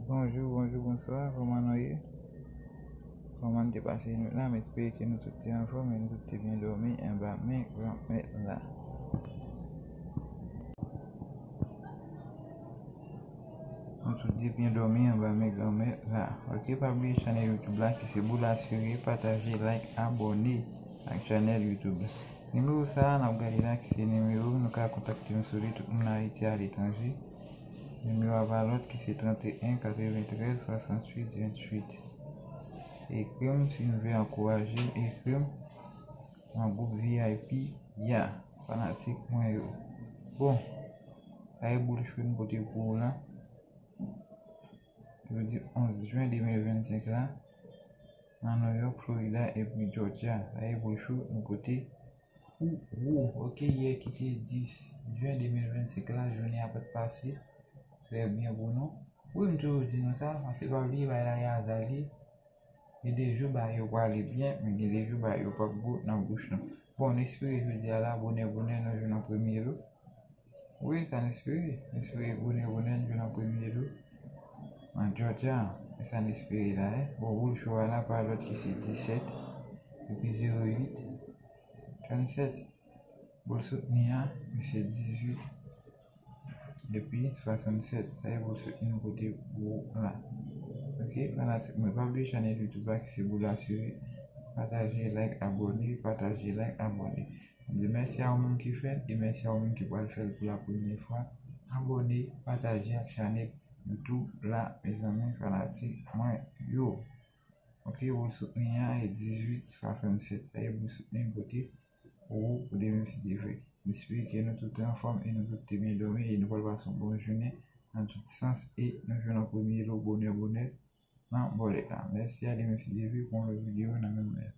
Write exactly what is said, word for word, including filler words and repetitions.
Bonjou, bonjou, bonswa, kòman nou ye? Kòman n te pase nwit la? M espere ke nou tout te anfòm e nou tout te byen dòmi anba men Granmèt la. Nou tout te byen dòmi anba men Granmèt la. Ok, pa bliye chanèl YouTube la ki se Boul Asire, pataje, like, abòne ak chanèl YouTube la. Nimewo sa a n ap gade la ki se nimewo nou ka kontakte m sou li, tout moun Ayiti, aletranje. Nimewo a pa lòt ki se trant e en katreventrèz swasanntuit venntuit. Ekri m si nou vle ankouraje m, ekri m nan gwoup V I P ya, fanatik mwen yo. Bon, sa e boul chou nou pote pou ou la. Jodi onz jen de mil vennsenk la, nan New York, Florida epi Georgia. Sa e boul chou nou pote pou ou. Ok, yè ki te dis jen de mil vennsenk la, jounen an pa t pase trè byen pou nou. Wi, m toujou di nou sa, paske pa bliye bagay la e aza l ye. Gen de jou bagay yo prale byen, men gen de jou bagay yo p ap gou nan bouch nou. Bon, n espere jodi a la, bonè bonè, nou jwenn yon premye lo. Wi, sa n espere. N espere bonè bonè, n jwenn yon premye lo. An Georgia, e sa n espere la, e. Bon, boul chou a la, pa lòt ki se disèt, epi zewo uit, trannsèt. Boul soutni a, se dizuit epi swasannsèt. Sa e boul soutni nou pote pou ou la. Ok, fanatik mwen, pa bliye chanèl YouTube la ki se Boul Asire. Pataje, like, abòne, pataje, like, abòne. M di mèsi a ou menm ki fè l e mèsi a ou menm ki pral fè l pou la premyè fwa. Abòne, pataje ak chanèl YouTube la, mezanmi, fanatik mwen yo. Ok, boul soutni a e dizuit swasannsèt. Sa e boul soutni m pote pou ou pou demen si Dye vle. M espere ke nou tout te anfòm e nou tout te byen dòmi e nou pral pase yon bon jounen nan tout sans e nou jwenn yon premye lo bonè bonè nan bòlèt la. Mèsi, a demen si Dye vle pou yon lòt videyo nan menm lè.